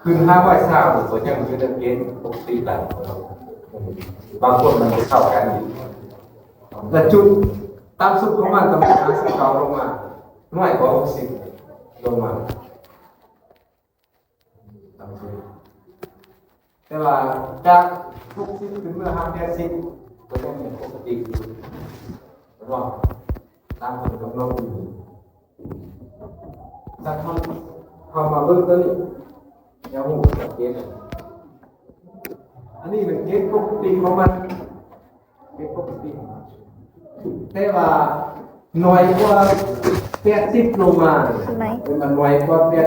ຂຶ້ນຫ້າຮ້ອຍຊາວນີ້ກໍຍັງຢູ່ໃນເກນປົກກະຕິຫຼາຍ. ບາງຄົນມັນບໍ່ເທົ່າກັນອີກ. ແລະຈຸດຕ່ຳສຸດຂອງມັນຕ້ອງຫ້າສິບເກົ້າລົງມາ, ນ້ອຍກວ່າຫົກສິບລົງມາ. ແຕ່ວ່າຈາກຫົກສິບຂຶ້ນເມືອຫາແປດສິບ ກໍຍັງເປັນປົກກະຕິຢູ່ເນາະ, ຕາມເພິ່ນກຳນົດຢູ່. ຖ້າເຮົາ ເຮົາມາເບິ່ງຕົວນີ້ ແນວຮູ້ຊັດເຈນ. ອັນນີ້ແມ່ນເກນປົກກະຕິຂອງມັນ. ເປັນປົກກະຕິ ແຕ່ວ່ານ້ອຍກວ່າແປດສິບລົງມານີ້ ເປັນວ່ານ້ອຍກວ່າແປດ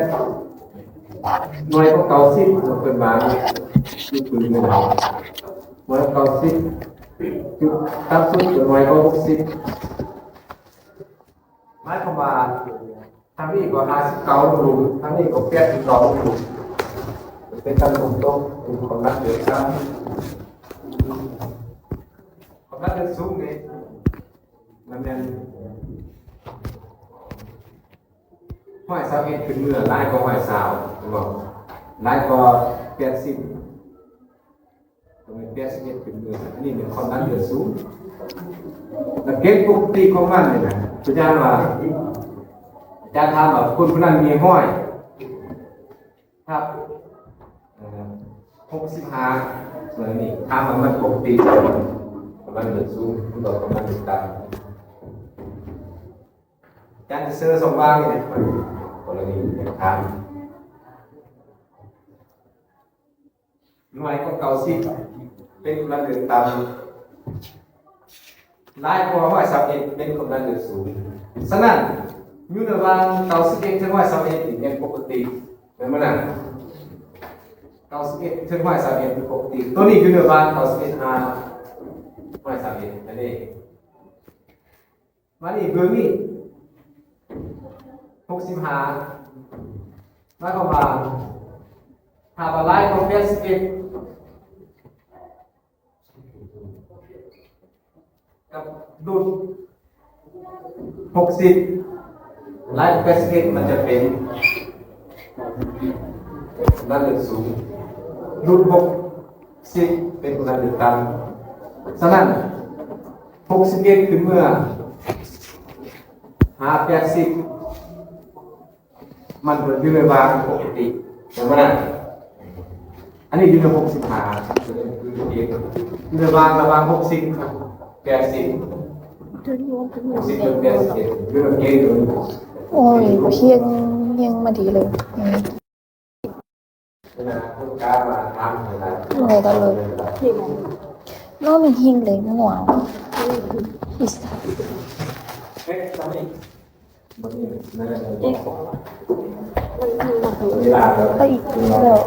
ນ້ອຍກວ່າເກົ້າສິບ ເພິ່ນວ່າຢູ່ປຶ້ມນີ້ ນ້ອຍກວ່າເກົ້າສິບ ຈຸດຕ່ຳສຸດກໍນ້ອຍກວ່າຫົກສິບ. ໝາຍຄວາມວ່າ ທາງນີ້ກໍຫ້າສິບເກົ້າລົງ, ທາງນີ້ກໍແປດສິບສອງລົງ, ເປັນການລົງຕົກ ເປັນຄວາມໜັກເຫຼືອຕ່ຳ. ຄວາມໜັກເຫຼືອສູງນີ້ ມັນແມ່ນຮ້ອຍຊາວເອັດຂຶ້ນເມືອ, ຫຼາຍກວ່າຮ້ອຍຊາວ ແມ່ນບໍ່? ຫຼາຍກວ່າແປດສິບ. ຕົວນີ້ແປດສິບເອັດຂຶ້ນເມືອ, ອັນນີ້ແມ່ນຄວາມໜັກເຫຼືອສູງ. ແລະເກນປົກກະຕິຂອງມັນນີ້ນະ, ຕົວຢ່າງວ່າ ອາຈານຖາມວ່າຄົນຜູ້ນັ້ນມີຮ້ອຍທັບ ເອີ ຫົກສິບຫ້າ ເອີ ນີ້ ຖາມວ່າມັນປົກກະຕິ ຄວາມໜັກເຫຼືອສູງ ຫຼືວ່າຄວາມໜັກເຫຼືອຕ່ຳ? ອາຈານຊິເຊີຊ່ອງວ່າງນີ້ນະ, ກໍລະນີຖາມ. ນ້ອຍກວ່າເກົ້າສິບ ເປັນຄວາມໜັກເຫຼືອຕ່ຳ, ຫຼາຍກວ່າຮ້ອຍຊາວເອັດ ເປັນຄວາມໜັກເຫຼືອສູງ. ສະນັ້ນ ຢູ່ລະຫວ່າງເກົ້າສິບເອັດເຖິງຮ້ອຍຊາວເອັດນີ້ຍັງປົກກະຕິ ແມ່ນບໍ່ນະ? ເກົ້າສິບເອັດເຖິງຮ້ອຍຊາວເອັດ ປົກກະຕິ. ຕົວນີ້ຢູ່ລະຫວ່າງເກົ້າສິບເອັດຫາຮ້ອຍຊາວເອັດນັ້ນເອງ. ມານີ້ເບິ່ງນີ້ ຫົກສິບຫ້າ ໝາຍຄວາມວ່າ ຖ້າວ່າຫຼາຍກວ່າແປດສິບເອັດ ກັບຫຼຸດຫົກສິບ ຫຼາຍກວ່າແປດສິບເອັດ ມັນຈະເປັນ ຄວາມໜັກເຫຼືອສູງ, ຫຼຸດຫົກສິບ ເປັນຄວາມໜັກເຫຼືອຕ່ຳ. ສະນັ້ນ ຫົກສິບເອັດຂຶ້ນເມືອຫາແປດສິບ ມັນກໍຢູ່ໃນລະຫວ່າງປົກກະຕິ ແມ່ນບໍ່ນະ? ອັນນີ້ຢູ່ໃນຫົກສິບຫ້າ ຢູ່ໃນລະຫວ່າງຫົກສິບ ແປດສິບ ຫົກສິບ ແປດສິບເອັດ ຢູ່ໃນເກນ. ໂອ້ຍ ຮຽງ ຮຽງມາດີເລີຍ. ເມື່ອຍຕະເລີດ ນ້ອງມີຫິງເລັກໜ່ວຍ ໄປອີກແລ້ວ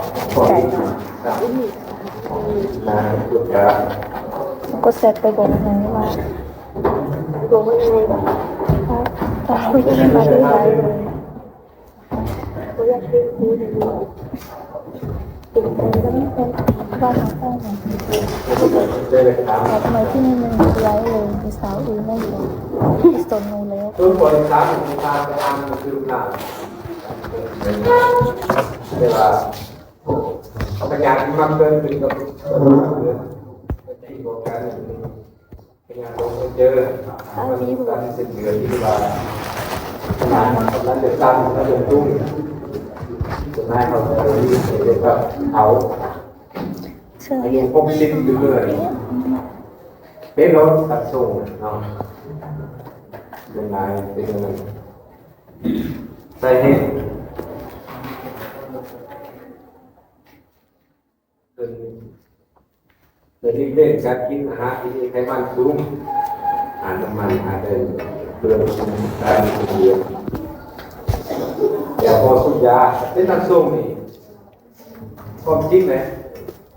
ກໍແຊັດໄປບອກນາງວ່າ ຕາມທີ່ມາໄດ້ຫຼາຍເລີຍ. ວ່າຫາເຈົ້າຫຍັງ ແຕ່ທຳໄມທີ່ນີ້ມັນມີຫຼາຍເລີຍ ມີສາວອື່ນໄດ້ຢູ່ ມີສົນໜູແລ້ວ ເພິ່ນບໍລິຈາກມີການໄປອ່ານຄືນນະ ເວລາເຂົາກໍຢາກມັນເດີນຂຶ້ນກັບເພິ່ນເນາະ ທີ່ບອກກັນ ເປັນຫຍັງບໍ່ເຈີ ມັນຕັນເສັ້ນເລືອດທີ່ວ່າ ກຳລັງຈະຕັນ ກຳລັງຈະຕຸ້ມ ສ່ວນຫຼາຍເຂົາຈະເອີ້ນວ່າເຂົາ ເຊີຍ ອາຍຸຫົກສິບຂຶ້ນເລີຍ ເປັນໂລກຕັດສົ່ງເນາະ ສ່ວນຫຼາຍເປັນຢ່າງນັ້ນ ສາເຫດ ເປັນ ເປັນຫຼີກເລ່ນການກິນອາຫານທີ່ມີໄຂມັນສູງ, ອານນ້ຳມັນອາດຈະເປືອງການກິນເຫຼືອ. ແລ້ວພໍສູບຢາເປັນນັກສົງນີ້ ຄວາມຈິງແຫຼະ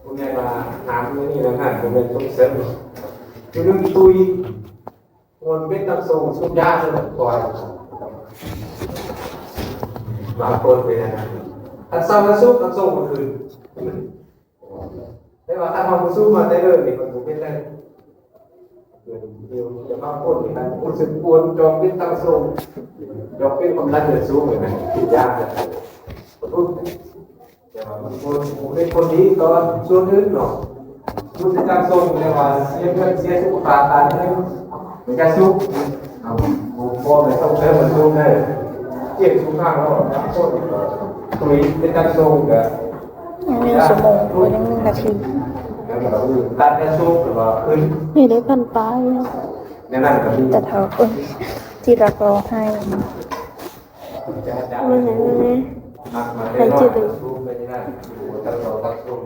ບໍ່ແມ່ນວ່າຫ້າມມື້ນີ້ແລ້ວນັ້ນ ບໍ່ແມ່ນສົ່ງເສີມ ຄືລືມຕຸຍ. ຄົນເປັນນັກສົງສູບຢາເລີຍ ປ່ອຍ ບາງຄົນເປັນອັນນັ້ນ ຄັນເຊົາມາສູບ ນັກສົງກໍຄືນ. ແຕ່ວ່າຄັນເຮົາບໍ່ສູບມາແຕ່ເລີ່ມນີ້ ມັນບໍ່ເປັນໄດ້. ແຕ່ບາງຄົນນີ້ ມັນຮູ້ສຶກປວດ ຈອງເປັນນັກສົງ ຈອງເປັນຄວາມດັນເລືອດສູງ ເລີຍນະ ສູບຢາ ແຕ່ ແຕ່ວ່າມັນບໍ່ ບໍ່ເປັນຜົນດີຕໍ່ສ່ວນອື່ນເນາະ. ມັນຈະສົ່ງ ແຕ່ວ່າເສຍເງິນເສຍສຸຂະພາບ ຕາຍເລີຍ ມັນຈະສຸກເນາະ. ບໍ່ ບໍ່ໄດ້ສົ່ງເດີ ມັນສົ່ງໄດ້ ເຈັບສຸຂະພາບເນາະ. ຄົນ ໂຄວິດ ເປັນການສົ່ງກະ ຍັງໜຶ່ງຊົ່ວໂມງ ໂອ້ຍ ຍັງໜຶ່ງນາທີ ແລ້ວກໍຕັດການສູບ ຫຼືວ່າຂຶ້ນ ນີ້ໄດ້ພັນປາຍ ແນວນັ້ນກໍມີ ແຕ່ເທົ່າ ເອີ ທີ່ລັກຮ້ອງໄຫ້ ມັກມາແຕ່ນ້ອຍ ໃຫ້ຈື່ສູບໄປທີ່ນັ້ນ ຢູ່ກັບເຂົາກັບຄົນ